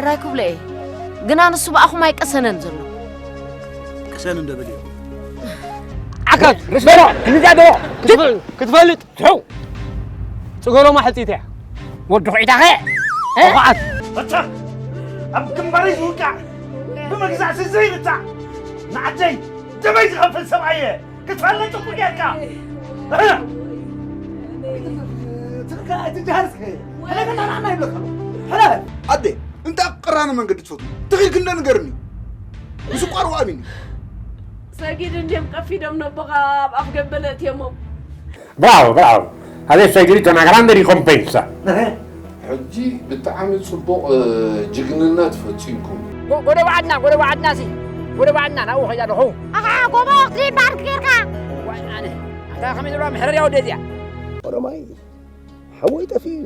እንታይ ክብሎ እየ? ግና ንሱ ብኣኹም ኣይቀሰነን ዘሎ። ቅሰን እንደበልዮ። ዓካት ርስ በሎ እንዚያ ዶ ክትፈልጥ ትው ጽገሮማ ሕልፂት እያ። ወዲ ኹዒታኸ ኹዓት በታ ኣብ ግንባረይ ዝውቃዕ ብመግዛእቲ ዘይርታዕ ንዓደይ ደመይ ዝኸፍል ሰብኣየ ክትፈልጥ እኮ ጌርካ። ትርካ እቲ ጃሃርስ ሕለፈና ንዓና ይብለካ። ሕለፈ ኣደ እንታይ ኣብ ቀራኒ መንገዲ ትፈትው ትኺል ክንደ ንገርኒ። ምስ ቋርዋ ኣሚኒ ሰጊድ እንዲም ቀፊዶም ነቦኻ ኣብ ኣፍ ገበለ እትዮሞም። ብራቮ ብራቮ ኣቤት ሰጊድ እቶ ናገራ እንደ ሪኮምፔንሳ ሕጂ ብጣዕሚ ጽቡቕ ጅግንነት ፈጺምኩም። ጎደባዓድና ጎደባዓድና ሲ ጎደባዓድና ናብኡ ኸይዳ ኣለኹ። ኣኻ ጎቦ ክትሪባር ጌርካ። ዋይ ኣነ ኣታ ከመይ ዘለዋ ምሕረር ያወደ እዚኣ። ኦሮማይ ሓወይ ጠፊኡ እዩ።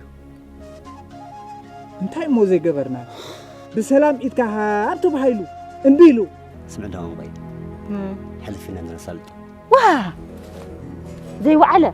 እንታይ እሞ ዘይገበርና? ብሰላም ኢድካ ሃብ ተባሂሉ እምቢ ኢሉ። ስምዕ ደማ ሞባይል ሕልፍ ኢና ነሳልጦ። ዋ ዘይወዓለ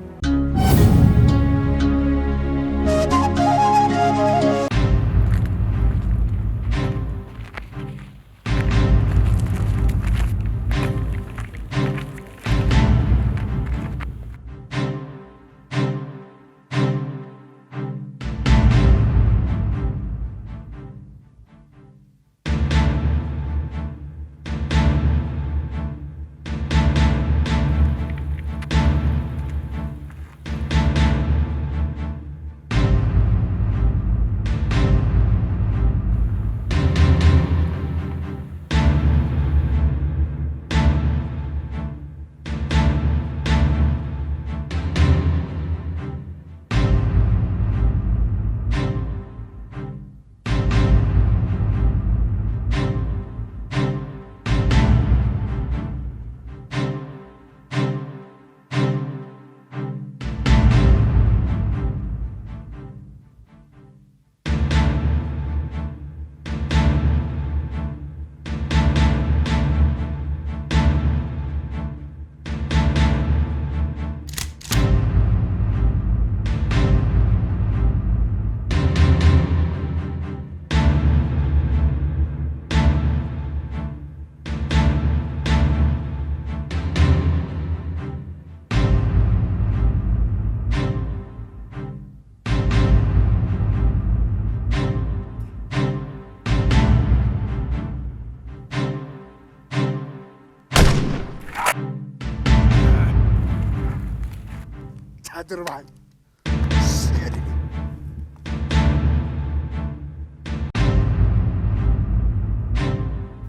ቻድር በዓል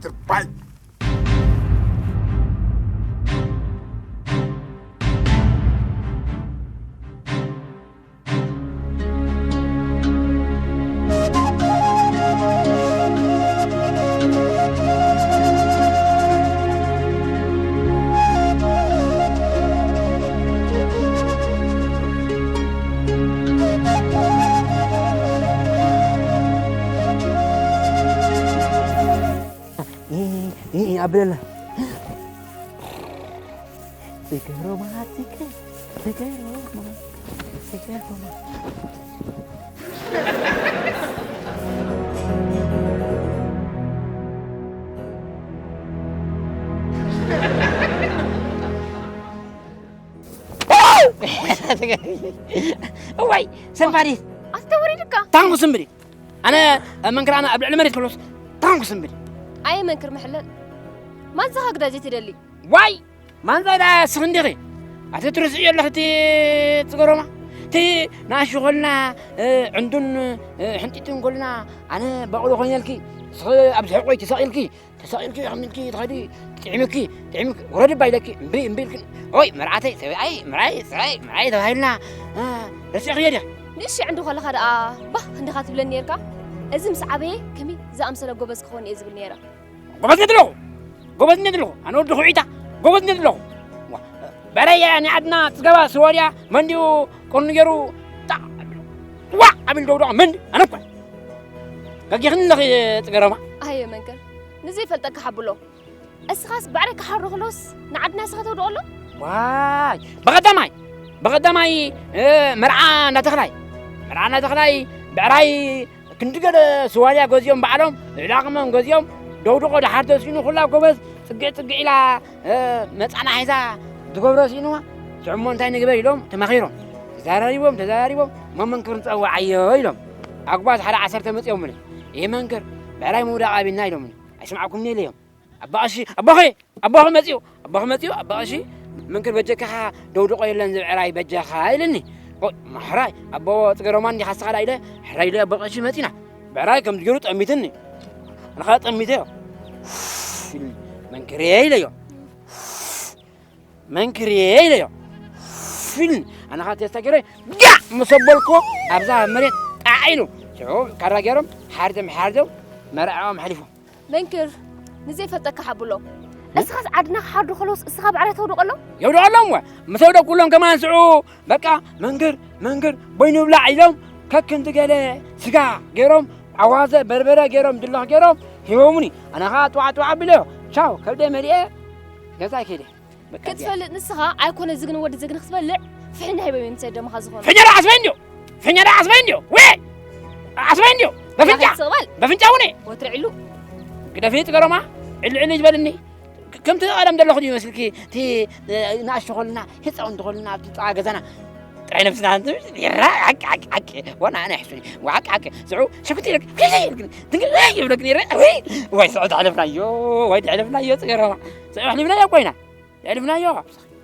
ትርባይ ኣበለላ ጽገሮማ ጽገ ጽገሮማ ጽገሮማ እዋይ ሰንባዲት ኣስተውሪድካ ታንጉ ስምብዲ ኣነ መንክር ኣነ ኣብ ልዕሊ መሬት ከሎስ ታንጉ ስምብዲ ኣየ መንክር ምሕለል ማንዛኻ ግዳ ዘይትደሊ ዋይ ማንዛይ ዳ ስኽንዲኺ ኣቲ ትርስእዮ ኣለኺ እቲ ጽገሮማ እቲ ንኣሽኾልና ዕንዱን ሕንጢጥን ኮልና ኣነ በቕሎ ኮይነልኪ ስኺ ኣብዚ ሕቆይ ተሳቒልኪ ተሳቒልኪ ከሚልኪ ትኸዲ ጥዕምኪ ጥዕምኪ ውረድ እባ ኢለኪ እምቢ እምቢ ኢልክን ኦይ መርዓተይ ሰብኣይ መርዓይ ሰብኣይ መርዓይ ተባሂልና ረሲዕኽዮ ዲኺ ንእሽዕ እንዱ ከለኻ ደኣ ባህ እንዲኻ ትብለኒ ነርካ እዚ ምስ ዓበየ ከመይ ዝኣምሰለ ጎበዝ ክኸውን እየ ዝብል ነይረ ጎበዝ ነትለኹ ጎበዝ ነትለኹ ኣነ ወዲ ኹዒታ ጎበዝ ነትለኹ በረያ ናይ ዓድና ጽገባ ስወድያ መንዲኡ ቅርኑ ገይሩ ዋ ኣቢል ደውዶ መን ኣነኳ ጋጊኽኒ ኣለኺ ጽገረማ ኣየ መንክር ንዘይፈልጠካ ሓብሎ እስኻስ ባዕለይ ክሓሮ ክሎስ ንዓድና ስኻ ተውድኦ ኣሎ ዋይ ብቐዳማይ ብቐዳማይ መርዓ እናተኽላይ መርዓ እናተኽላይ ብዕራይ ክንዲ ገለ ስዋልያ ገዚኦም ባዕሎም፣ ልዕሊ ዓቕሞም ገዚኦም፣ ደውድቆ ደሓር ተስኢኑ ኩላ ጎበዝ፣ ጽግዕ ጽግዕ ኢላ፣ እ፣ መጻና ሒዛ ትገብሮ ስኢንዋ። ሽዑ እሞ እንታይ ንግበር ኢሎም ተማኺሮም። ተዛራሪቦም፣ ተዛራሪቦም፣ እሞ መንክር ንጸውዓዮ ኢሎም። ኣጉባዝ ሓደ ዓሰርተ መጺኦምኒ። ይህ መንክር ብዕራይ ምውዳቕ ኣቢልና ኢሎምኒ። ኣይሰምዓኩምኒ ኢለዮም። ኣባ ቀሺ፣ ኣቦኺ፣ ኣቦኺ መጺኡ፣ ኣቦኺ መጺኡ፣ ኣባ ቀሺ፣ መንክር በጀካኻ ደውድቆ የለን ዝብዕራይ በጃኻ ኢልኒ። ኦ፣ ሕራይ፣ ኣቦ ጽገሮማ እንዲኻ ስኻ ኢለ፣ ሕራይ ኢለ ኣቦ ቀሺ መጺና። ብዕራይ ከም ዝገሩ ጠሚትኒ። ኣነ ኸኣ ጠሚተዮ። ኢልኒ። መንክርየ ኢለዮ። መንክርየ ኢለዮ። ኢልኒ። ኣነ ኸኣ ቴስታ ገይረ፣ ጋዕ ምስ ኣበልኩዎ፣ ኣብዛ መሬት ጣዕ ኢሉ። ሽዑ ካራ ገይሮም፣ ሓርዶም፣ ሓርዶም፣ መርዓኦም ሓሊፎም። መንክር፣ ንዘይፈልጠካ ሓብሎ። እስኻስ ዓድና ክሓርዱ ከለውስ እስኻ ብዕራይ ተውድቐሎም? የውድቐሎም ወ። ምስ ኣውደቕኩሎም ከማን ስዑ፣ በቃ፣ መንክር፣ መንክር፣ በይኑ ብላዕ ኢሎም፣ ከክንዲ ገለ ስጋ ገይሮም፣ ኣዋዘ፣ በርበረ ገይሮም፣ ድለኽ ገይሮም፣ ሂቦሙኒ። ኣነ ኸኣ ጥዋዕ ጥዋዕ ኣቢለዮ። ቻው፣ ከብደ መሊኤ፣ ገዛይ ከይደ። በቃ እዚኣ። ክትፈልጥ ንስኻ ኣይኮነ ዝግኒ ወዲ ዝግኒ ክትበልዕ ፍሕኛ ሂቦም እዮም ሰደምኻ ዝኾኑ። ፍሕኛ ዶ ዓስበይ እንድዮ? ፍሕኛ ዶ ዓስበይ እንድዮ? ወይ! ዓስበይ እንድዮ? በፍንጫ! ያኺ ትቕበል? በፍንጫ ውነ! ወትሪ ዕሉ። ግደፊ ጽገሮማ፣ ዕልዕል ይበልኒ። ክ-፣ ከምቲ ቀደም ዘለኹ ድዩ መስልኪ? እቲ፣ እ፣ ንኣሽቱ ኾልና፣ ህፃውንቲ ኾልና፣ ኣብቲ ጥቓ ገዛና። ጥራይ ነብስና እንት-፣ ይራ-፣ ዓቂ፣ ዓቂ፣ ዓቂ። ወና ኣነ ይሕሱኒ። ወዓቂ፣ ዓቂ። ስዑ፣ ሸኩቲ ይብለክ፣ ይብለክ፣ ይብለክ፣ ይብለክ፣ ይረ-፣ ወይ! ወይ፣ ስዑ፣ ተሕልፍናዮ፣ ወይ፣ ተሕልፍናዮ፣ ጽገሮማ። ስዑ፣ ኣሕሊፍናዮ ኮይና። የዕልፍናዮ።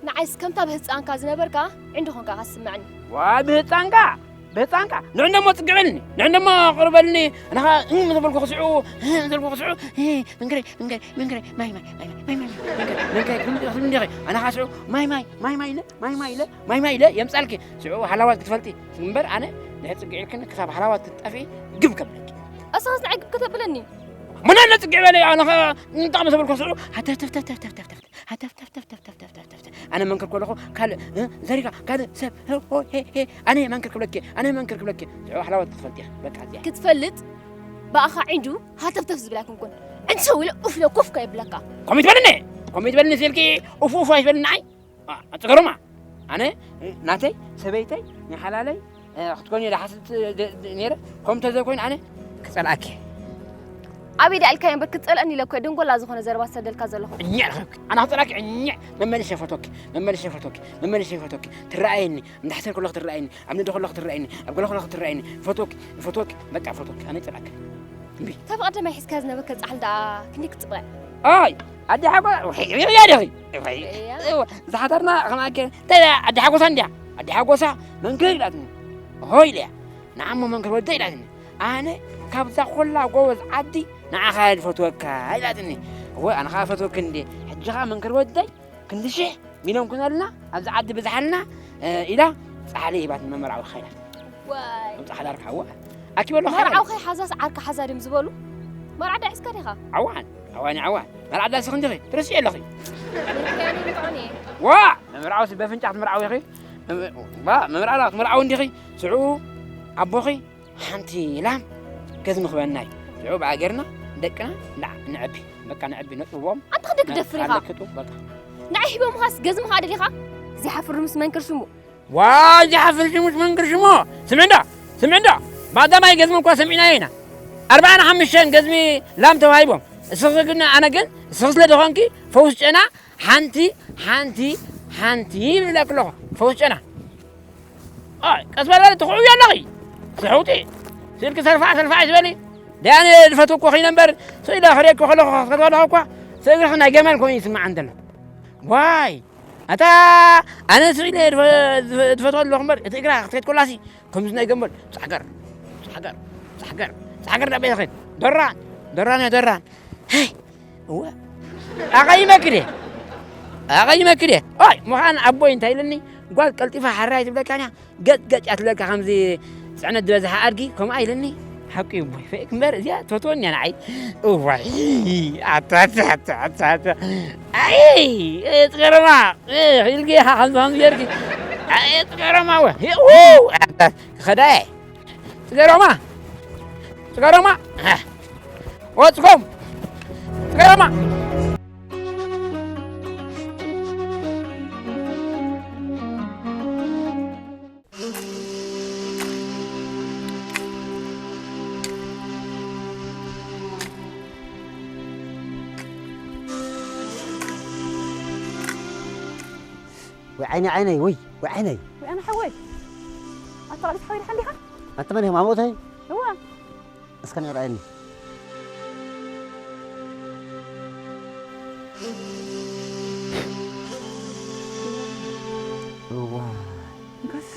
ንዓይስ ከምታ ብህፃንካ ዝነበርካ ዕንዲ ኾንካ ኢኻ ዝስምዐኒ። ዋይ ብህፃንካ፣ ብህፃንካ። ንዑ እንደሞ ፅግዕ በልኒ፣ ንዑ እንደሞ ቅርብ በልኒ። ኣነ ኸዓ እህ ምስ በልኩ ክስዑ፣ እህ ምስ በልኩ ክስዑ፣ እህ መንክረይ፣ መንክረይ፣ መንክረይ፣ ማይ፣ ማይ፣ ማይ፣ ማይ፣ ማይ፣ ማይ፣ መንክረይ፣ መንክረይ፣ ክብል እንዲኺ፣ ክብል እንዲኺ። ኣነ ኸዓ ስዑ ማይ፣ ማይ፣ ማይ፣ ማይ ኢለ፣ ማይ፣ ማይ ኢለ፣ ማይ፣ ማይ ኢለ የምፃልኪ። ስዑ ሃላዋት ክትፈልጢ እምበር ኣነ ንሕጂ ፅግዕ ኢልክኒ ክሳብ ሃላዋት ክትጠፍኢ ግብ ከብለኪ። እሳስ ንዓይ ግብ ከተብለኒ? መን ኣሎ ፅግዕ በለ፣ ኣነ ኸዓ እንታይ ምስ በልኩ ስዑ፣ ሃተፍተፍተፍተፍተፍተፍተፍ። ሃተፍተፍተፍተፍተፍተፍተፍ። ኣነ መንክር ከለኹ ካልእ፣ እ፣ ዘሪጋ፣ ካልእ ሰብ፣ ሆ፣ ሆ፣ ሄ፣ ሄ፣ ኣነ መንክር ክብለኪ፣ ኣነ መንክር ክብለኪ። ሽዑ ሓላወት ክትፈልጢ ኢኺ። በቃ እዚኣ። ክትፈልጥ ብኣኻ ዒንዱ ሃተፍተፍ ዝብል ኣይኮንኩን። ዕንሰው ኢለ ኡፍ ኢለ ኮፍ ከየብለካ። ከምኡ ይትበልኒ፣ ከምኡ ይትበልኒ ስልኪ ኡፍ ኡፍ ኣይትበልኒ ንዓይ። ኣ፣ ኣጽገሮማ። ኣነ ናተይ ሰበይተይ ናይ ሓላለይ እ፣ ክትኮን እየ ዝሓስብ ት-፣ ደ-፣ ደ-፣ ነይረ። ከምኡ እንተዘይኮይኑ ኣነ ክጸልኣኪ እየ። ኣበይ ደኣ ኢልካዮ እምበር ክትጸልኣኒ ኢለ እኮ እየ ደንጎላ ዝኾነ ዘረባ ዝሰደልካ ዘለኹ። እኛ ኢልካ፣ ኣነ ክጸልኣኪ፣ እኛ መመሊሰ ይፈትወኪ፣ መመሊሰ ይፈትወኪ፣ መመሊሰ ይፈትወኪ። ትረኣየኒ፣ እንዳሕሰር ከለኹ ትረኣየኒ፣ ኣብ ንዶ ከለኹ ትረኣየኒ፣ ኣብ ገለ ከለኹ ትረኣየኒ። ይፈትወኪ፣ ይፈትወኪ፣ በቃ ይፈትወኪ። ኣነ ይጸልኣኪ። እምቢ። ካብ ቀደማይ ሒዝካዮ ዝነበርካ ጻሕሊ ደኣ ክንደይ ክትጽበ? ኣይ፣ ኣዲ ሓጎ-፣ ወይ፣ ወይ፣ እያ ዲኺ? ወይ፣ እያ። እወ፣ ዝሓተርና ከማከ፣ እንታይ እያ? ኣዲ ሓጎሳ እንድያ? ኣዲ ሓጎሳ መንክር ኢላትኒ። ሆይ ኢለያ። ንዓሞ መንክር ወደ ኢላትኒ። ኣነ ካብዛ ኾላ ጎበዝ ዓዲ ንዓኻ እየ ዝፈትወካ ኢላትኒ። እወ፣ ኣነ ኸዓ ፈትወኪ እንዴ። ሕጂ ኸዓ መንክር ወደይ ክንዲ ሽሕ ሚልዮን ኩነልና፣ ኣብዚ ዓዲ ብዝሓልና፣ እ፣ ኢላ ጻሕሊ ሂባትኒ መመርዓዊ ኸይዳ። ዋይ። ከምዚ ሓዳር ክሓዋ። ኣኪበሎ ኸይዳ። መርዓዊ ኸይሓዛስ ዓርካ ሓዛ ድም ዝበሉ? መርዓ ዳ ሒዝካ ዲኻ? ዓዋን፣ ዓዋን፣ ዓዋን። መርዓ ዳ ስኽ እንዲኺ? ትርስዒ ኣለኺ። ምክንያቱ ብጣዕሚ እየ። ዋ! መመርዓዊ ሲ በፍንጫ ክትምርዓዊ ኢኺ? ዋ፣ መመርዓ ክትምርዓዊ እንዲኺ? ስዑ ኣቦኺ ሓንቲ ላም ገዝሚ ክበናይ። ሽዑ ብኣገርና ደቅና ንዓ-፣ ንዕቢ። በቃ ንዕቢ ነጥብዎም። ኣንታ ክንደይ ክደፍር ኢኻ? ኣለክጡ፣ በቃ። ንዓይ ሂቦምኻስ ገዝሚ ኸኣ ደሊኻ? ዘይሓፍር ምስ መንክር ሽሙ። ዋይ፣ ዘይሓፍር ሽሙ ምስ መንክር ሽሙ። ስምዕ እንዶ፣ ስምዕ እንዶ። ብቐዳማይ ገዝሚ እኳ ሰሚዕናዮ ኢና። ኣርባዓን ሓሙሽተን ገዝሚ ላም ተዋሂቦም። እስኺ ግን፣ ኣነ ግን፣ እስኺ ስለ ዝኾንኪ ፈውስ ጨና ሓንቲ፣ ሓንቲ፣ ሓንቲ ይብለኪ ኣለኹ። ፈውስ ጨና። ኣይ፣ ቀስ በል በል፣ ትኹዕብዮ ኣለኺ። ስሕውቲ። ስልኪ ሰልፋ፣ ሰልፋ ኣይትበሊ። ደያነ ዝፈትወ እኮ ኺነ እምበር፣ ስኢለ ክርእየኪ ከለኹ፣ ክፈትወ ኣለኹ እኳ፣ ስእግርኺ ናይ ገመል ኮይኑ ይስምዓኒ ዘሎ። ዋይ፣ ኣታ፣ ኣነ ስኢለ ዝፈ-፣ ዝፈ-፣ ዝፈትወ ኣለኹ እምበር፣ እቲ እግራ ክትከድ ከላሲ፣ ከምዚ ናይ ገመል፣ ጻሕገር፣ ጻሕገር፣ ጻሕገር፣ ጻሕገር ዳበይ ትኸድ። ደራን፣ ደራን እያ፣ ደራን። ሄይ! እወ። ኣቐይመኪ ድየ? ኣቐይመኪ ድየ? ኦይ፣ ምዃን ኣቦይ እንታይ ኢልኒ? ጓል ቀልጢፋ ሓራይ ትብለካን እያ። ገጭ ገጭ እያ ትብለካ ከምዚ ጽዕነት ዝበዝሓ ኣድጊ፣ ከምኣ ኢልኒ። ሓቂ እዩ ኣቦይ። ፌክ እምበር እዚኣ ትፈትወኒ እያ ንዓይ። እዋይ! ኣታ፣ ኣታ፣ ኣታ፣ ኣታ፣ ኣታ። ኣይ! ጽገረማ! እ፣ ኢልኪ ኢኻ ከምዚ ከምዚ ጌርኪ። ኣይ፣ ጽገረማ ወ። ሂ-፣ ው! ኣታ፣ ክኸዳ እየ። ጽገሮማ! ጽገሮማ! ወጽኮም! ጽገሮማ! ወይ ዓይነይ ዓይነይ ወይ ወይ ዓይነይ። ወይ ኣነ ሓወይ። ኣታ ቃሊት ሓወይ ድሓን ዲኻ? ኣንተ መን ኢኻ ማሞተይ? እዋ። እስከ ነይ ራእየኒ። እዋ። እንካ እስከ።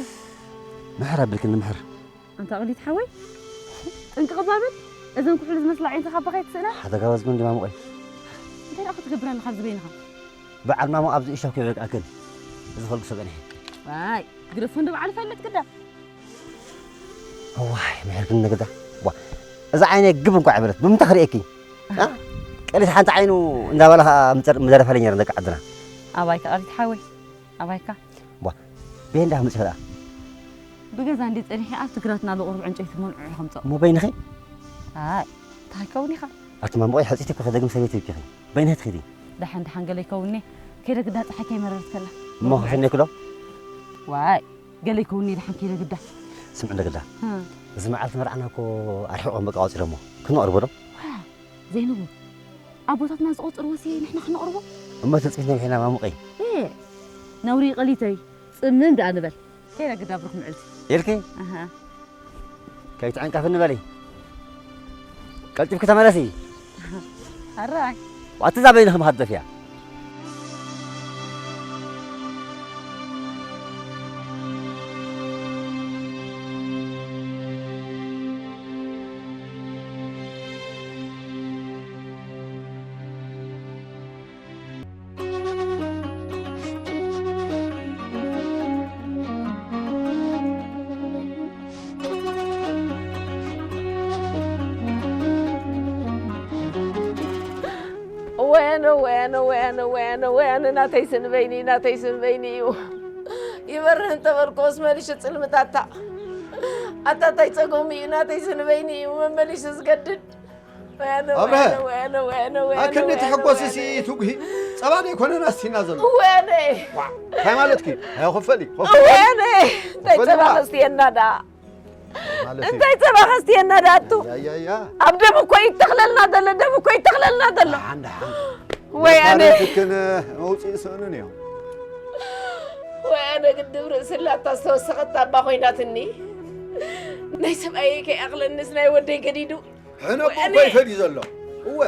ምሕር ኣቢልክኒ ምሕር። ኣንታ ቃሊት ሓወይ። ጥንቅቕ ባብል። እዘን ኩሕሊ ዝመስላ ኣዒንትኻ ኣባኻ ኣይትስእና? ሓደ ጋባዝ ግን ድማሙ ቆይ። እንታይ ደኣ ክትገብር ኣለኻ ኣብዚ በይንኻ? በዓል ማሞ ኣብዚ እሻው ከይበቃ ኣክል። እዚ ኸልኩ ሰበነ። ዋይ፣ ግደፎ እንዶ በዓል ፈልጥ ግዳ። እዋይ፣ ምሕር ግን ንግዳ። ዋ፣ እዛ ዓይነይ ግብ እንኳ ኣይበለት። ብምንታይ ክርእየኪ? ኣ? ቀሊት ሓንቲ ዓይኑ እንዳበላ ኸኣ ምጸር-፣ ምደረፈለኝ ነይረን ደቂ ዓድና። ኣባይካ ቃሊት ሓወይ፣ ኣባይካ። ዋ፣ ቤንዳ ምጽ ኸኣ። ብገዛ እንዲ ጸኒሐ ኣብቲ ግራትና ብቑሩብ ዕንጨይቲ መንዑ ከምጽኦ። እሞ በይንኺ? ኣይ፣ እንታይ ከውን ኢኻ? ኣቲ ማሞቐይ፣ ሕጽይቲ እኮ ከደግም ሰበይቲ እኮ ኢኺ። በይንኺ ትኺዲ? ደሓን፣ ደሓን፣ ገለ ይከውንኒ። ከይደ ግዳ ጸሓይ ከይመረረት ከላ። እሞ ክሕነኪ ዶ? ዋይ፣ ገለ ይከውንኒ ደሓን ከይደ ግዳ። ስምዒ እንደ ግዳ። እ። እዚ መዓልቲ መርዓና እኮ ኣርሒቖም በቃ ኣውጺሎሞ። ክንቐርቦ ዶ? ዋ፣ ዘይንቡ። ኣቦታትና ዝቖጸርዎ ሲ ንሕና ክንቕርቦ? እሞ ትጽቢት ነዊሕና ማሙቐይ። እ፣ ነውሪ ይቐሊተይ። ጽምም ደኣ ንበል። ከይደ ግዳ ብሩኽ ምዕልቲ። ኢልኪ? ኣሃ። ከይትዕንቀፍኒ በሊ። ቀልጢፍኪ ተመለሲ። ኣራይ። ዋቲ እዛ በይንኺ ምኻድ ደፍያ። ወያነ፣ ወያነ፣ ወያነ፣ ወያነ፣ ወያነ፣ ናተይ ስንበይኒ፣ ናተይ ስንበይኒ እዩ። ይበርህ እንተበልኩስ መሊሹ ጽልምታታ። ኣታ እንታይ ጸገሙ እዩ፣ ናተይ ስንበይኒ እዩ መመሊሱ ዝገድድ። ወያነ፣ ኣብርሀ! ወያነ፣ ወያነ፣ ወያነ፣ ወያነ፣ ኣክንዲ ወያነ፣ ትሕጎስሲ ወያነ። ትጉሂ። ጸባ ዘይኮነ ናስቲና ዘሎ። ወያነ! ዋ፣ እንታይ ማለትኪ? ሃዮ፣ ክፈሊ፣ ክፈሊ። ወያነ! እንታይ ክፈሊ ጸባ ዋ። ከስትየና ደኣ? ማለት እዩ። እንታይ ጸባ ከስትየና ደኣ ኣቱ? ያ፣ ያ፣ ያ። ኣብ ደም እኮ ይተኽለልና ዘሎ፣ ደም እኮ ይተኽለልና ዘሎ። ደሓን፣ ደሓን። ወያነ! መፋረትክን መውጽኢ ስእንን እዮም። ወያነ ግድብ ርእሲ ኣላታ ዝተወሰኸት ታባ ኮይናትኒ። ናይ ሰብኣየይ ከይኣኽለንስ ናይ ወደይ ገዲዱ። ሕነ ወያነ! ቁንኮ ይፈድዩ ዘሎ። እወ፣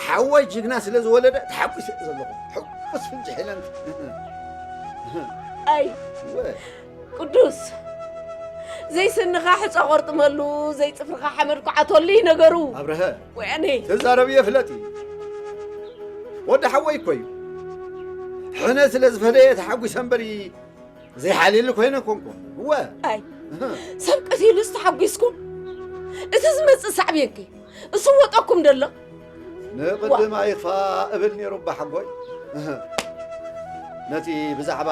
ሓወይ ጅግና ስለ ዝወለደ ተሓጒሰ እየ ዘለኹ። ሕጉስ ፍንጭሕ ኢለን። ኣይ፣ እወ። ቅዱስ፣ ዘይስንኻ ሕጾ ቆርጥመሉ፣ ዘይጽፍርኻ ሓመድ ኩዓተሉ እዩ ነገሩ። ኣብርሀ፣ ወያነ። ትዛረብ እየ ፍለጢ። ወዲ ሓወይ እኮ እዩ። ሕነ ስለ ዝፈደየ ተሓጒሰ እምበር ዘይሓልየሉ ኮይነ ኮንኩ። እወ። ኣይ፣ እህ። ሰብ ቀቲሉስ ተሓጒስኩም? እቲ ዝመጽእ ሳዕቤንከ? እሱ ወጠኩም ደሎ? ንቕድም ዋ። ኣይኽፋ እብል ነይሩ እባ ሓጎይ። እህ። ነቲ ብዛዕባ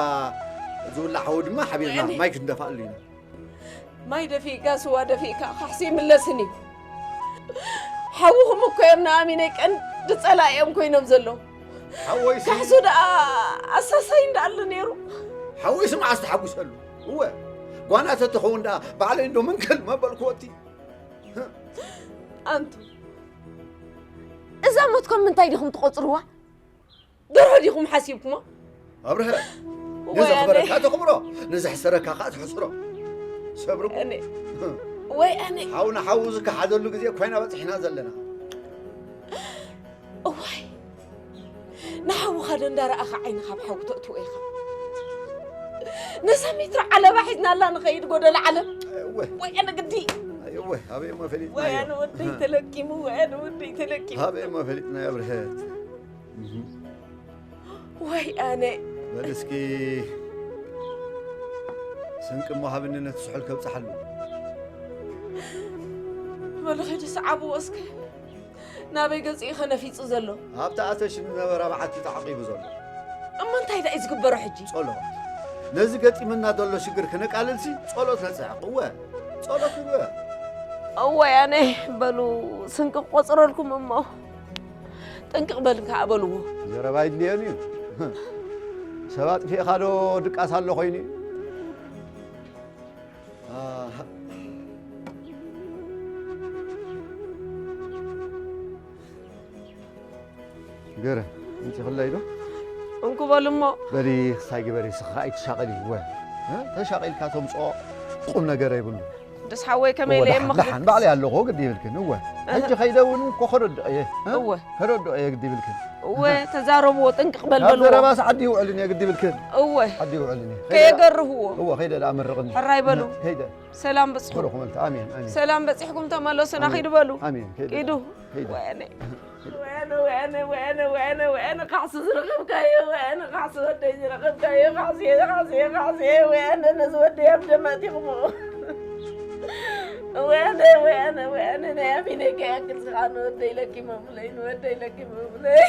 ዝውላዕ ሓዊ ድማ ሓቢርና ወያነ። ማይ ክንደፋኣሉ ኢና። ማይ ደፊእካ ስዋ ደፊእካ ካሕሱ ይምለስን እዩ። ሓውኹም እኮ እዮም ንኣሚነይ ቀንዲ ጸላኢኦም ኮይኖም ዘለዉ። ሓወይሲ ካሕሱ ደኣ ኣሳሳይ እንዳኣሉ ነይሩ። ሓወይሲ መዓስ ተሓጒሰሉ? እወ፣ ጓና ተትኸውን ደኣ ባዕለይ እንዶ ምንክል መበልክዎ እቲ። ኣንቱ፣ እዛ ሞትኩም ምንታይ ዲኹም ትቖጽርዋ? ደርሆ ዲኹም ሓሲብኩሞ? ኣብርሀ፣ ወያነ። ንዘኽበረካ ተኽብሮ፣ ንዘሕሰረካ ኸኣ ትሕስሮ። ሰብርኩ። ወያነ። ወያነ። ሓው ንሓው ዝከሓደሉ ግዜ ኮይና በጺሕና ዘለና። እዋይ፣ ንሓውኻ ዶ እንዳረኣኻ ዓይንኻ ኣብ ሓዊ ተእትዎ ኢኻ? ነዛ ሜትሮ ዓለባ ሒዝናላ ንኸይድ ጎደሎ ዓለም። እወ። ወያነ ግዲ። እወ፣ ኣበይ እሞ ፈሊጥናዮ? ወያነ ወደይ ተለኪሙ፣ ወያነ ወደይ ተለኪሙ። ኣበይ እሞ ፈሊጥናዮ ኣብርሀት? እህ። ወይ ኣነ። በል እስኪ ስንቂ እሞ ሃብኒ ነቲ ስሑል ከብጽሓሉ። በሉ ኺዱ ሰዓብዎ እስከ። ናበይ ገጹ እዩ ኸነፊጹ ዘሎ? ኣብቲ ኣተሽ ዝነበረ በዓቲ ተዓቂቡ ዘሎ። እሞ እንታይ ደኣ እዩ ዝግበሮ ሕጂ? ጸሎት። ነዚ ገጢሙና ዘሎ ሽግር ክነቃልልሲ ጸሎት ነጽዕቕ። እወ፣ ጸሎት ንግበር። እወ፣ ኣነ በሉ ስንቂ ክቆጽረልኩም እሞ። ጥንቅቕ በል ከኣ በልዎ። ዘረባ ይድልየን እዩ። ሰብ ኣጥፊእኻ ዶ ድቃስ ኣሎ ኮይኑ እዩ? ኣሃ። ገረ፣ ኣምጺኽለይ ዶ? እንኩ በሉ እሞ። በሊ ክሳይ ግበሪ፣ ስኻ ኣይትሻቐሊ። እወ፣ እ? ተሻቒልካ ተምፅኦ ቁም ነገር የብሉ። ደስ ሓወይ ከመይ እወ፣ ኢለ ደሓን፣ የምኽር? ደሓን፣ ባዕለይ ኣለኹ፣ ግዲ ይብልክን። እወ፣ ሕጂ ከይደ እውን እኮ ከረድኦ እየ። እ? እወ። ከረድኦ እየ፣ ግዲ ይብልክን። እወ፣ ተዛረብዎ፣ ጥንቅቕ በል ካብ በልዎ። ዘረባስ ዓዲ ይውዕልን እየ፣ ግዲ ይብልክን። እወ፣ ዓዲ ይውዕልን እየ። ከይደ፣ ከየገርህዎ። እወ፣ ከይደ ደኣ መርቕኒ። ሕራይ በሉ። ከይደ። ሰላም በጽሑ። ብሩኽ መልቲ። ኣሜን፣ ኣሜን። ሰላም በጺሕኩም ተመለሱና፣ ኣሜን። ኪዱ በሉ። ኣሜን፣ ከይደ። ኪዱ። ከይደ። ወያነ። ወያነ፣ ወያነ፣ ወያነ፣ ወያነ፣ ወያነ፣ ካሕሲ ዝረኸብካዮ፣ ወያነ፣ ካሕሲ ወደይ ዝረኸብካዮ፣ ካሕሲ፣ ካሕሲ፣ ካሕሲ፣ ወያነ፣ ነዚ ወደይ ኣብ ደም ኣእቲኹሞ። ወያነ፣ ወያነ፣ ወያነ፣ ናይ ኣሚነካ ያክል ዝኸዓ ንወደይ ለኪሞምለይ፣ ንወደይ ለኪሞምለይ።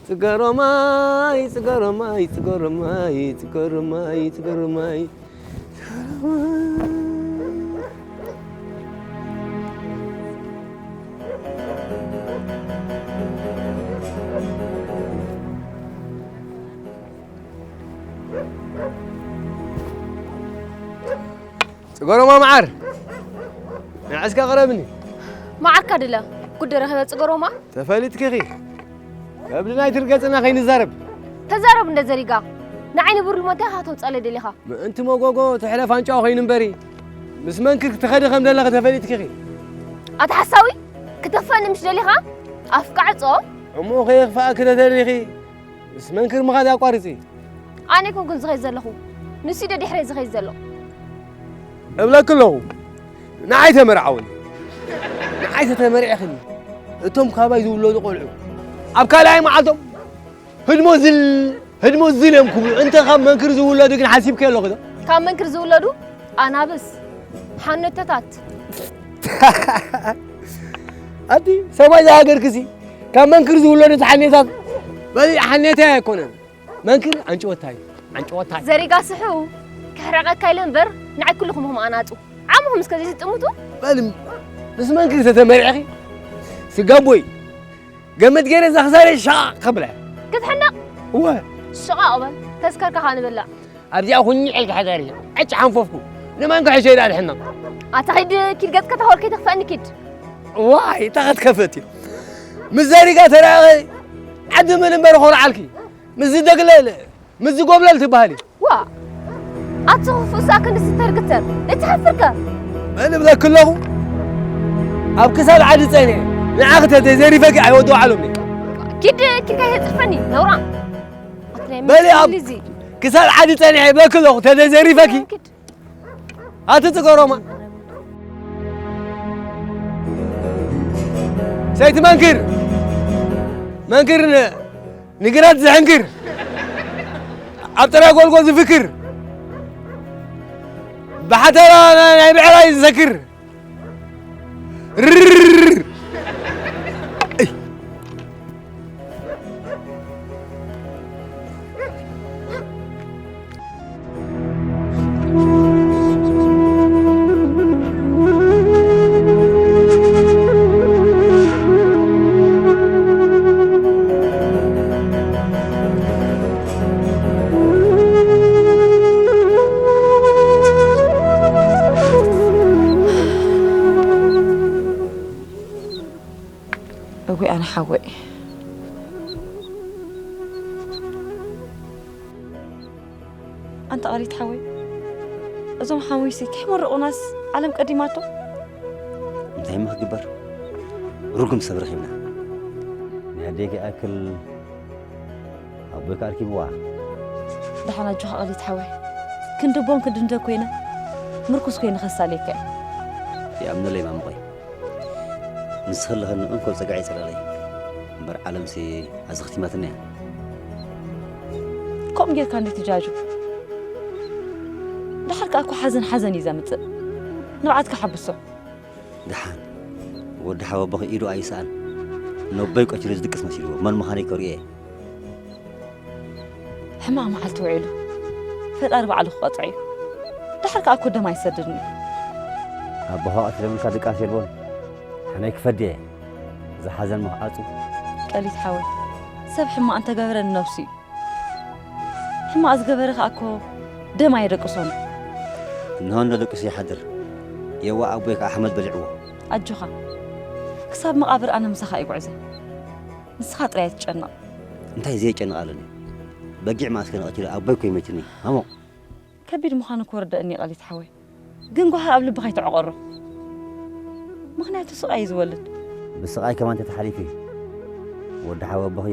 ጽገሮማይ ጽገሮማይ ጽገሮማይ ጽገሮማይ ጽገሮማይ ጽገሮማ መዓር ንዓስካ ቅረብኒ። መዓርካ ድለ ጉድ ረኺበ ጽገሮማ። ተፈሊጥኪኺ ከብድና ኣይትርገጽና ከይንዛረብ። ተዛረብ እንደ ዘሪጋ ንዓይ ንብሩል ሞንታይ ካተውጻለ ደሊኻ። ምእንቲ መጎጎ ትሕለፍ ኣንጫዋ ኮይኑ እምበሪ ምስ መንክር ክትኸዲ ከም ዘለኺ ተፈሊጥኪኺ። ኣታ ሓሳዊ ክትኽፈኒ ምሽ ደሊኻ ኣፍቃዕጾ። እሞ ከየኽፍኣኪ ተደሊኺ ምስ መንክር ምኻድ ኣቋርጺ። ኣነ ኣይኮንኩን ዝኸይድ ዘለኹ፣ ንሱ እዩ ደድሕረይ ዝኸይድ ዘሎ። እብለኪ ኣለኹ፣ ንዓይ ተመርዓውኒ። ንዓይ ተተመርዒኽኒ፣ እቶም ካባይ ዝውለዱ ቆልዑ ኣብ ካልኣይ መዓልቶም ህድሞ ዝል ህድሞ ዝል እዮም ክብሉ። እንተ ካብ መንክር ዝውለዱ ግን ሓሲብኪ ኣለኺ ዶ? ካብ መንክር ዝውለዱ ኣናብስ፣ ሓነተታት። ኣቲ ሰማይ ዝሃገርክሲ ካብ መንክር ዝውለዱ ሓኔታት በዚ ሓኔታይ ኣይኮነን። መንክር ኣንጭወታይ ኣንጭወታይ ዘሪጋ ስሑ ክሕረቐካ ኢለ እምበር ንዓይ ኩልኹም ኢኹም ኣናጹ ዓምኹም እስከ ዘይትጥምቱ በል ምስ መንክር ዝተመርዕኺ ስጋቦይ ገመድ ገይረ ዛኽዛረ ሻቕ ከብለ ክትሕነቕ እወ ሽቓቕ በል ተስከርካ ኸኣ ንበላዕ ኣብዚኣ ኩኝዕ ኢልካ ሕደሪ ዕጭ ሓንፈፍኩ ንመን ክሕሸ ኢላ ድሕነቕ ኣታ ኺድ ኪድ ገጽካ ተኾር ከይተኽፈአኒ ኪድ ዋይ እታ ኸትከፈት እዩ ምስ ዘሪጋ ተረኣኸ ዓዲ ምን እምበር ኾርዓልኪ ምስ ዝደግለል ምስ ዝጎብለል ትበሃል እዩ። ዋ ኣቲ ክፉእ ሰኣ ክንዲ ስተርግተር እትሓፍርከ መን እብለኪ ኣለኹ ኣብ ክሳድ ዓዲ ጸኒሐ ንዓኺ ተዘይዘሪፈኪ ኣይወድወዓሎምኒ። ኪድ ኪድ ከይተጽርፈኒ ነውራ። ኣቲ ናይ በሊ ኣብ ምልዚ ክሳድ ዓዲ ጸኒሐ እብለኪ ኣለኹ ተዘይዘሪፈኪ ኪድ ኣቲ ጽገሮማ ሰይቲ መንክር መንክር ንግራት ዝሕንክር ኣብ ጥረ ጎልጎ ዝፍክር ብሓተራ ናይ ብዕራይ ዝሰክር ርር እወ ኣነ ሓወይ ኣንታ ቃሊት ሓወይ እዞም ሓሙይሲ ከይመረቑናስ ዓለም ቀዲማቶ እንታይ እሞ ክግበር ርጉም ሰብ ረኺብና ናይ ኣደይ ክኣክል ኣቦይ ከኣ ኣርኪብዋ ደሓን ኣጆኻ ቃሊት ሓወይ ክንዲ ኣቦን ክንዲ ኣደን ኮይነ ምርኩስ ኮይነ ከሳልየካ እየ ይኣምነለይ ማሙቐይ ንስኺ ኣለኽኒ እንኮ ጸጋዒ ጽለለይ እምበር ዓለምሲ ኣዘኽቲማትና እያ። ከምኡ ጌርካ እንዴት ትጃጁ? ድሓር ከኣ እኮ ሓዘን ሓዘን እዩ ዘምጽእ። ንብዓትካ ሓብሶ። ደሓን ወዲ ሓወቦኺ ኢዱ ኣይስኣን። ነቦይ ቀቲሉ ዝድቅስ መሲልዎ መን ምዃነይ ከርእዮ እየ። ሕማቕ መዓልቲ ውዒሉ ፈጣሪ ባዕሉ ክቐጽዖ እዩ። ድሓር ከኣ እኮ ደም ኣይሰድድን እዩ። ኣቦኻ ቀቲሎምልካ ድቃስ የልቦን። ሕነይ ክፈዲ እየ። ዝሓዘን ምኽዓጹ። ቀሊት ሓወይ፣ ሰብ ሕማቕ እንተገበረ ንነብሱ እዩ። ሕማቕ ዝገበረ ከኣ እኮ ደም ኣየደቅሶን። እንሆ እንዶ ደቂሱ ይሓድር። የዋ ኣቦይ ከኣ ሓመድ በሊዕዎ። ኣጆኻ፣ ክሳብ መቓብር ኣነ ምሳኻ እየ ጉዕዘ። ንስኻ ጥራይ ኣይትጨነቕ። እንታይ ዘየጨንቕ ኣለኒ? በጊዕ መኣስ ከነቐቲሉ ኣቦይ እኮ ይመችኒ። ሃሞ። ከቢድ ምዃኑ ክወርደእኒ ቀሊት ሓወይ። ግን ጓሃ ኣብ ልብኻ ኣይተዕቆሮ። ምኽንያቱ ስቓይ እዩ ዝወልድ። ብስቓይ ከማን ተተሓሊፊ። ወዲ ሓወ ኣቦኺ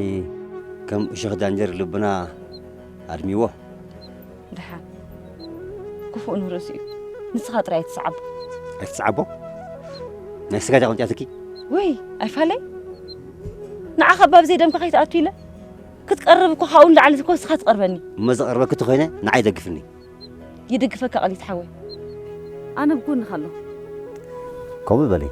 ከም እሾኽ ዳንጀር ልብና ኣድሚዎ። ደሓን። ክፉእ ንርእሱ እዩ። ንስኻ ጥራይ ኣይትስዓቦ። ኣይትስዓቦ? ናይ ስጋ ጃ ቅንጫትኪ? ወይ፣ ኣይፋለይ። ንዓኻ ባብ ዘይደምካ ከይትኣቱ ኢለ። ክትቀርብ እኮ ካብኡ ንላዕሊ እኮ ንስኻ ትቐርበኒ። እሞ ዘቐርበኪ ተኾይነ ንዓይ ደግፍኒ። ይድግፈካ ቀሊት ሓወይ። ኣነ ብጎንኻ ኣለኹ። ከምኡ በሊ።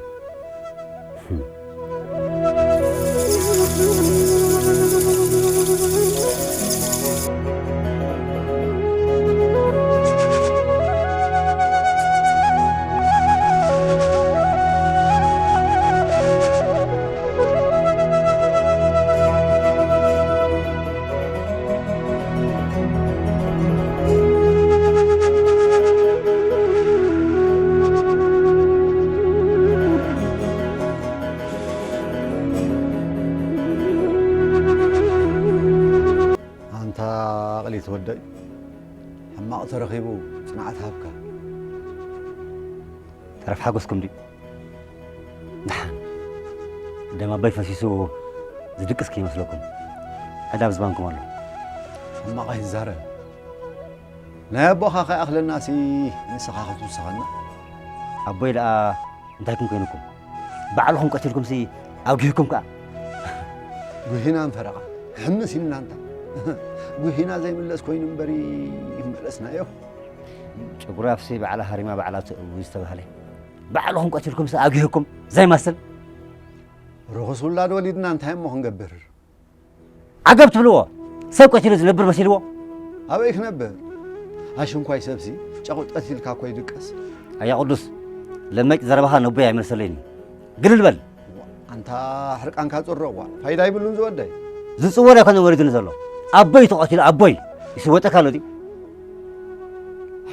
ኣንታ ኣቕሊት ወደይ፣ ሕማቕ ተረኺቡ ጽንዓት ሃብካ። ተረፍ ሓጎስኩም ድዩ? ደሓን ደም ኣባይ ፈሲሱ ዝድቅስ ከይመስለኩም። ዕዳ ኣብ ዝባንኩም ኣሎ። ሕማቕ ኣይትዛረብ። ናይ ኣቦኻ ከይኣኽለናሲ ንስኻ ክትውስኸና። ኣቦይ ደኣ እንታይ ኩም ኮይኑኩም? ባዕልኹም ቀቲልኩምሲ ኣውጊህኩም ከኣ። ጉሂና ንፈረቓ። ሕምስ ኢልና እንታ። ጉሂና ዘይምለስ ኮይኑ እምበሪ ይመለስናዮ። ጨጉሪ ኣፍሲ ባዕላ ሃሪማ ባዕላ ትእዊ ዝተባህለ። ባዕልኹም ቀቲልኩምሲ ኣውጊህኩም ዘይመስል። ርኹስ ውላድ ወሊድና እንታይ እሞ ክንገብር? ዓገብ ትብልዎ? ሰብ ቀቲሉ ዝነብር መሲልዎ? ኣበይ ክነብር? ኣሽንኳይ ሰብሲ ጨቑ ቀቲልካ እኮ ይድቀስ። ኣያ ቅዱስ፣ ለመጭ ዘረባኻ ነቦይ ኣይመልሰለይን እዩ። ግልል በል። ኣንታ ሕርቃንካ ጽሮ፣ ዋ፣ ፋይዳ ይብሉን ዝወደይ። ዝጽወር ኣይኮነ ወሪዱኒ ዘሎ። ኣቦይ ተቐቲሉ፣ ኣቦይ። ይስወጠካ ኣሎ ድዩ?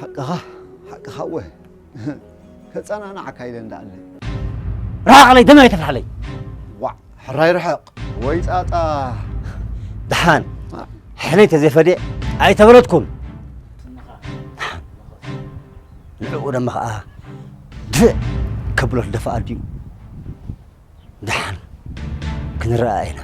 ሓቅኻ፣ ሓቅኻ እወ። ከጸናንዓካ ኢለ እንዳኣለ። ርሓቕ ኣለይ፣ ደም ኣይተፍልሓለይ። ዋዕ፣ ሕራይ ርሕቕ፣ ወይ ጻጻ። ደሓን፣ ሕነይ ተዘይፈድየ ኣይተበለጥኩን። ንዕኡ ደማ ኸኣ ድፍእ ከብሎ ልደፍኣ ድዩ? ደሓን ክንረኣ ኢና።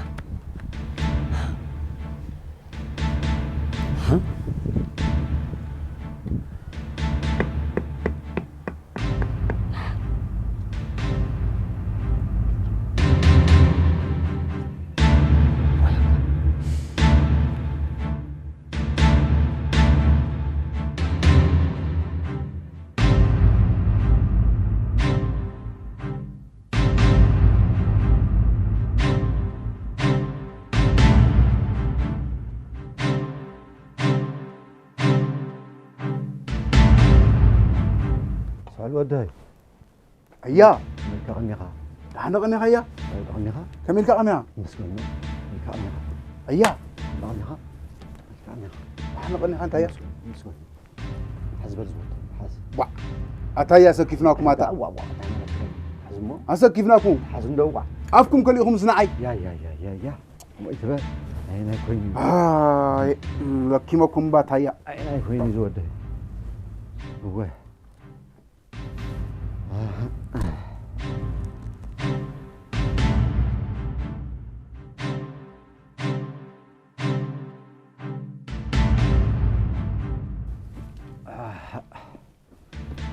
ስሑል ወደይ። ኣያ። ከመይ ኢልካ ቀኒኻ? ደሓን ቀኒኻ ኣያ? ከመይ ኢልካ ቀኒኻ? ከመይ ኢልካ ቀኒኻ? መስገን። ከመይ ኢልካ ቀኒኻ? ኣያ። ከመይ ኢልካ ቀኒኻ? ከመይ ኢልካ ቀኒኻ? ደሓን ቀኒኻ እንታይ ኣያ? መስገን፣ መስገን። ሓዝ በል ዝወት፣ ሓዝ። ዋ፣ ኣታ ኣያ ኣሰኪፍናኩም ኣታ። ዋ፣ ዋ፣ እንታይ ማለት እዩ? ሓዝ እሞ። ኣሰኪፍናኩም። ሓዝ እንዶ ዋ። ኣፍኩም ከሊእኹምስ ንዓይ። ያ፣ ያ፣ ያ፣ ያ፣ ያ። እሞ ኣይትበል። ኣየናይ ኮይኑ እዩ? ኣይ፣ ለኪመኩም እባ ኣታ ኣያ። ኣየናይ ኮይኑ እዩ ዝወደይ? እወ።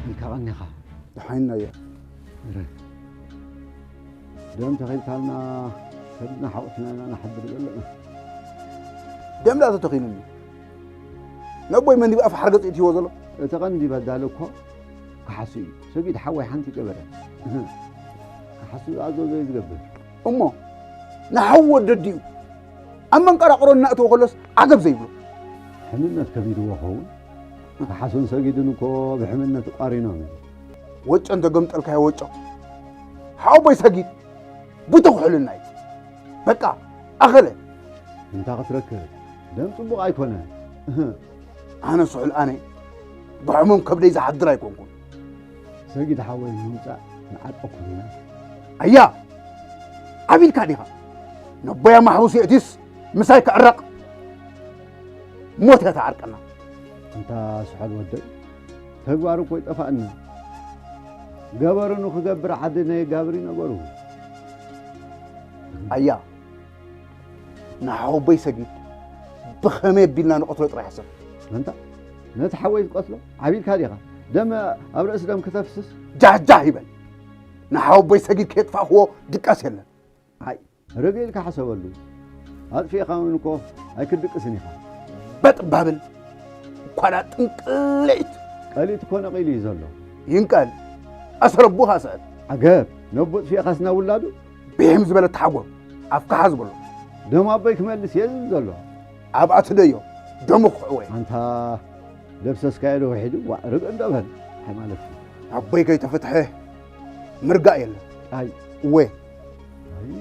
ኢልካ ቀኒኻ። ደሓንና እያ። እረ። ደም ተኺልካልና፣ ከብድና ሓቑፍና ኢና ንሓድር ዘለና። ደም ደኣ ተተኺሉኒ። ነቦይ መን ዲብ ኣፍ ሓርገጽ እትይዎ ዘሎ? እቲ ቀንዲ በዳሊ እኮ ከሓሱ እዩ። ሰጊድ ሓወይ ሓንቲ ገበረ። ከሓሱ ዝኣዘዞ እዩ ዝገብር። እሞ ንሓው ወደዲኡ ኣብ መንቀራቕሮ እናእተወ ከሎስ ዓገብ ዘይብሎ። ሕምነት ከቢድዎ ኸውን። ከሓሱን ሰጊድን እኮ ብሕምነት ቋሪኖም እዮም። ወጮ እንተገምጠልካዮ ወጮ። ሓወቦይ ሰጊድ፣ ቡቲ ኩሕልና እዩ። በቃ፣ ኣኸለ። እንታ ክትረክብ፣ ደም ጽቡቕ ኣይኮነን። ኣነ ስሑል ኣነ፣ ብሕሙም ከብደይ ዝሓድር ኣይኮንኩን። ሰጊድ ሓወይ ንምውጻእ ንዓጠኩም ኢና። ኣያ፣ ዓቢልካ ዲኻ? ነቦያ ማሕቡስ የእቲስ ምሳይ ክዕረቕ። ሞት እያ ትዓርቀና። እንታ ስሑል ወደይ፣ ተግባር እኮ ይጠፋእና። ገበሩ ንኽገብር ዓዲ ነየጋብር እዩ ነገሩ። ኣያ፣ ንሓወቦይ ሰጊድ ብኸመይ ኣቢልና ንቐትሎ ጥራሕ ሕሰብ። ኣንታ ነቲ ሓወይ ዝቀትሎ ዓቢልካ ዲኻ? ደም ኣብ ርእሲ ደም ክተፍስስ? ጃህጃህ ይበል። ንሓወቦይ ሰጊድ ከየጥፋእክዎ ድቃስ የለን። ኣይ፣ ርግእ ኢልካ ሕሰበሉ። ኣጥፊእኻ እውን እኮ ኣይክትድቅስን ኢኻ። በጥ ባብል፣ እኳ ጥንቅልዒት። ቀሊት እኮ ነቒሉ እዩ ዘሎ። ይንቀል፣ ኣሰረቡኻ ስዕል። ዓገብ፣ ነቦ ጥፊእኻስ ናብ ውላዱ? ብሂም ዝበለ ተሓጎም፣ ኣፍካ ሓዝ በሎ። ደም ኣቦይ ክመልስ እየ ዝብል ዘሎ። ኣብኣ ትደዮ፣ ደሙ ክሕወይ። ኣንታ ደብሰስካዮ ዶ ውሒዱ? ዋእ፣ ርግእ እንዶ በል። እንታይ ማለት እዩ? ኣቦይ ከይተፈትሐ ምርጋእ የለን። ኣይ። እወ። ኣይ።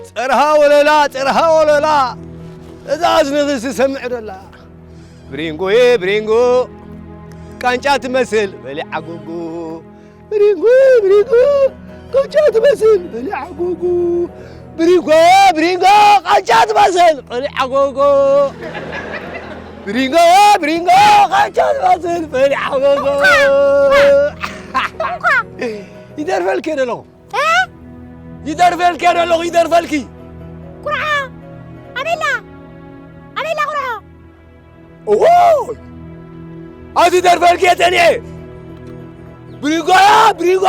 ጸርሃ ወለላ፣ ጸርሃ ወለላ፣ እዛ እዝንኺ ዝሰምዕ ደላ። ብሪንጎዬ ብሪንጎ፣ ቃንጫ ትመስል በሊዓ ጎጎ። ብሪንጎ ብሪንጎ፣ ቃንጫ ትመስል በሊዓ ጎጎ። ብሪንጎ ብሪንጎ፣ ቃንጫ ትመስል በሊዓ ጎጎ። ብሪንጎ ብሪንጎ፣ ቃንጫ ትመስል በሊዓ ጎጎ። እንኳ፣ እንኳ። ይደርፈልክ እየ ዘለኹ። እ? ይደርፈልክ እየ ዘለኹ፣ ይደርፈልኪ። ቁርዓ፣ ኣበላ፣ ኣበላ ቁርዖ። እዎይ! ኣቲ ደርፈልክ እየ ጸኒሐ። ብሪንጎያ፣ ብሪንጎ፣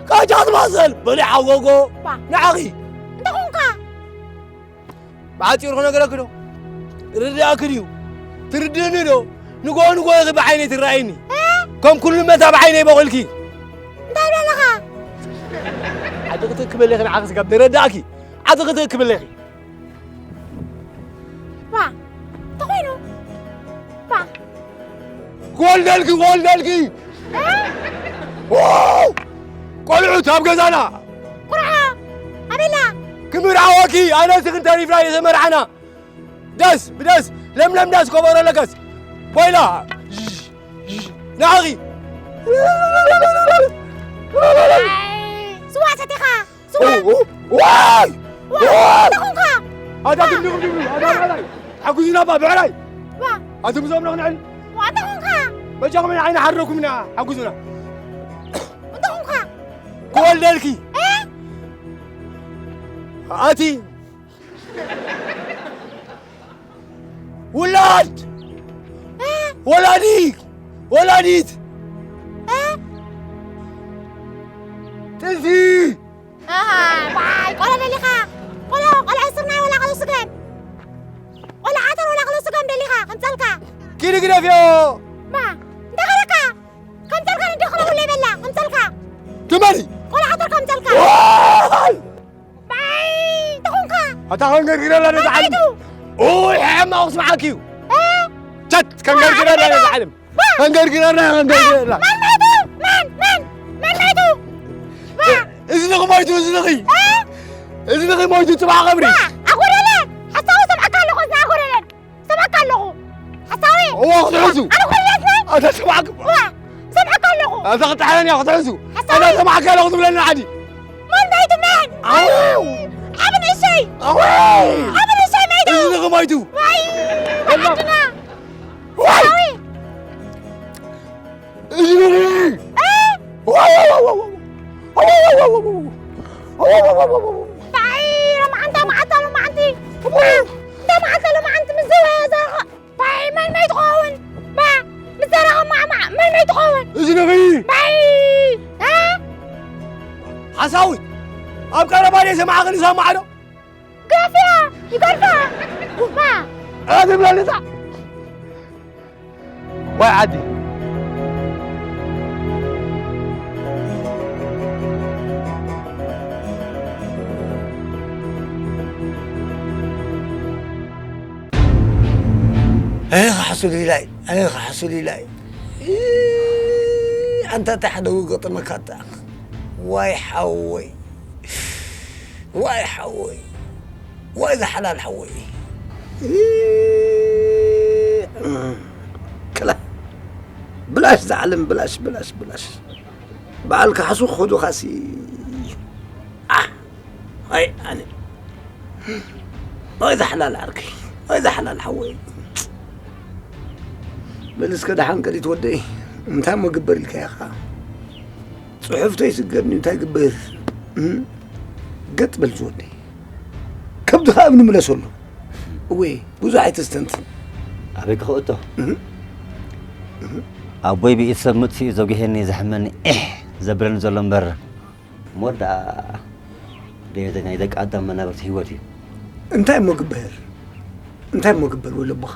ቃንጫ ትመስል በሊዓ ጎጎ። ባ። ንዓኺ። እንታይ ኾንካ? ብሓጺሩ ክነግረኪ ዶ? ርዳእኪ ድዩ? ትርድእኒ ዶ? ንጎ ንጎ ኢኺ ብዓይነይ ትረኣይኒ። እ? ከም ኩሉ መታ ብዓይነይ በቑልኪ። እንታይ ኣለኻ? ዓዲ ክትእክበለኺ ንዓኺ ስጋብ ደረዳእኪ። ዓዲ ክትእክበለኺ። ባ፣ ተኾይኑ። ባ። ክወልደልኪ፣ ክወልደልኪ። እ? ዋው! ቆልዑት ኣብ ገዛና። ቁርዓ፣ ኣበላ። ክምርዓወኪ፣ ኣነ እስኺ እንተሪፍና እየ ተመርዓና። ደስ፣ ብደስ፣ ለምለም ዳስ ከበሮ ኣለከስ። ኮይላ። ንዓኺ። ኣይ፣ ስዋ ሰቲኻ። ስዋ። ኦ፣ ኦ፣ ዋይ! ዋይ! ዋይ! እንታይ ኾንካ? ኣታ ዋ! ድምድም ድምድም፣ ኣታ ዋ! ብዕራይ። ሓጉዙና ባ ብዕራይ። ዋ! ኣቱም ዞም ነው ንዕል። ዋ፣ እንታይ ኾንካ? በጃኹም ዓይኒ ሓረኩምና፣ ሓጉዙና። እንታይ ኾንካ? ክወልደልኪ። እ? ኣቲ ውላድ! እ? ወላዲ! ወላዲት! እ? ጥልፊ! ኣሃ፣ ባይ፣ ቆሎ ደሊኻ? ቆሎ፣ ቆሎ ዕስርናይ ወላ ቆሎ ስገም? ቆሎ ዓተር ወላ ቆሎ ስገም ደሊኻ? ከምጸልካ። ኪዲ ግደፍዮ! ማ፣ እንታይ ገለካ? ከምጸልካ ንደኽሮ ውለይ በላ፣ ከምጸልካ። ትመሪ! ቆሎ ዓተር ከምጸልካ። ዋይ! ባይ፣ እንታይ ኾንካ? ኣታ ኸንገርግረላ ነዛ ዓለም። ኡይ፣ ሕማቕ ስምዓኪ እዩ። እ? ቸት፣ ከንገርግረላ ነዛ ዓለም። ዋ! ከንገርግረላ፣ ከንገርግረላ። ማን ማይቱ? ማን? ማን? ማን ማይቱ? ዋ! እዝንኺ ማይቱ፣ እዝንኺ። እ? እዚ ንኺ ሞይቱ ጽባሕ ቐብሪ። ኣኹረለን! ሓሳዊ ሰምዓካ ኣለኹ፣ እዚ ኣኹረለን! ሰምዓካ ኣለኹ! ሓሳዊ! እዋ፣ ክትሕዙ! ኣነ ኹርያት ናይ! ኣታ ሰምዓካ! እዋ! ሰምዓካ ኣለኹ! ኣታ ክትሓረን እያ ክትሕዙ! ሓሳዊ! ኣታ ሰምዓካ ኣለኹ ትብለኒ ዓዲ! መን መይቱ መን? ኣው! ዓቢ ንእሽተይ! ኣው! ዓቢ ንእሽተይ መይቱ! እዚ ንኺ ሞይቱ! ዋይ! ወላ! ዓድና! ዋይ! ሓሳዊ! እዚ ንኺ! እ? ዋው፣ ዋው፣ ዋው፣ ዋው። ባይ፣ ሎማዓንቲ፣ መዓልታ ሎማዓንቲ። ባ፣ እንተ መዓልታ ሎማዓንቲ ምስ ዘረኸ-፣ ባይ፣ መን መይ ትኸውን? ባ፣ ምስ ዘረኸ ማዕማዕ፣ መን መይ ትኸውን? እዚ ንኺ! ባይ፣ እ? ሓሳዊት፣ ኣብ ቀረባ ደይ ሰማዕኽን ይሰማዕ ዶ? ግደፍያ፣ ይገርፋ። ባ። ኣቲ ብለልታ። ዋይ ዓዲ። ኣይ፣ ክሓሱ ሊላይ፣ ኣይ፣ ክሓሱ ሊላይ። እ፣ ኣንታ፣ እንታይ ሓደ ገጠመካ ኣታ? ዋይ ሓወይ። ዋይ ሓወይ፣ ዋይ ዝሓላል ሓወይ። ክላ፣ ብላሽ ዝዓለም፣ ብላሽ፣ ብላሽ፣ ብላሽ። በዓል ካሕሱ ክኸዱኻሲ። ኣሕ፣ ኣይ ኣነ። ዋይ ዝሓላል ዓርከይ፣ ዋይ ዝሓላል ሓወይ። በል እስከ ደሓን ከሊት ወደይ፣ እንታይ እሞ ግበር ኢልካ ኢኻ? ጽሑፍ ተይስገድኒ እንታይ ግበር? እም? ገጥ በል ዝወደይ። ከብድኻ እምኒ ምለሰሉ። እወ፣ ብዙሕ ኣይተስተንትን። ኣበይ ክኸእቶ? እም? ኣቦይ ብኢድ ሰብ ምጥፊኡ ዘጉሄኒ ዘሕመኒ ኤሕ ዘብለኒ ዘሎ እምበር፣ ሞት ደኣ ደየዘ ናይ ደቂ ኣዳም መናብርቲ ህይወት እዩ። እንታይ እሞ ግበር? እንታይ እሞ ግበር ወለቦኻ?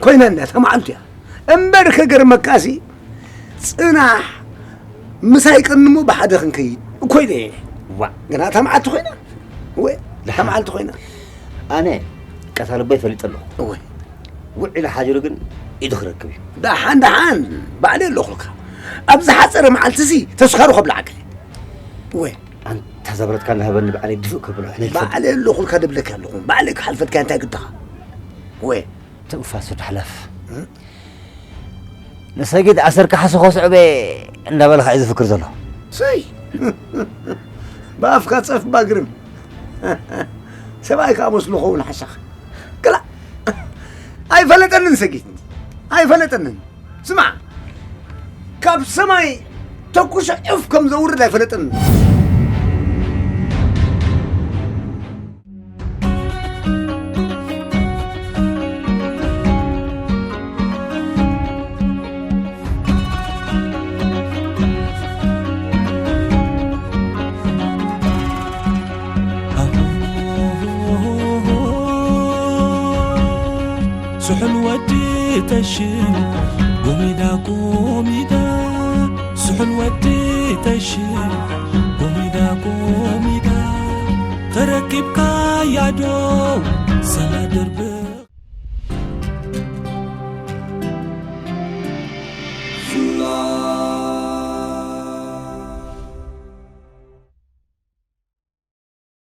ኮይና እንድያ፣ እታ መዓልቱ እያ። እምበር ከገርመካሲ፣ ጽናሕ፣ ምሳይ ቀንሞ ብሓደ ክንከይድ እኮ ኢለ እየ። ዋእ። ግና እታ መዓልቲ ኮይና? እወ፣ እታ ደሓን። መዓልቲ ኮይና። ኣነ ቀታሊ ኣቦይ ፈሊጠ ኣለኹ። እወ። ውዒሉ ሓዲሩ ግን ኢዱ ክረክብ እዩ። ደሓን፣ ደሓን፣ ባዕለይ ኣለኹልካ። ኣብ ዝሓጸረ መዓልቲሲ ተስካሩ ከብልዓካ እየ። እወ። ኣንታ ዘብረትካ እንዳሃበኒ ባዕለይ ድፍእ ከብሎ፣ ሕነ ይፈልጥ። ባዕለይ ኣለኹልካ ድብለካ ኣለኹ። ባዕለይ ክሓልፈልካ እንታይ ግድኻ? እወ። ትንፋሱ ድሕለፍ። እም? ንሰጊድ ኣሰርካ ሓሰኾ ስዕበ እንዳበልካ እዩ ዝፍክር ዘሎ። ሰይ! ብኣፍካ ጸፍ ባግርም። ሰብኣይ ከኣ መስሉ ኸውን ሓሻኽ። ክላ! ኣይፈለጠንን ሰጊድ። ኣይፈለጠንን። ስማዕ! ካብ ሰማይ ተኩሰ ዑፍ ከም ዘውርድ ኣይፈለጠንን። ስሑል ወዲ ተሽን፣ ጎሚዳ ጎሚዳ። ስሑል ወዲ ተሽን፣ ጎሚዳ ጎሚዳ። ተረኪብካያ ዶ ሰላ ድርብ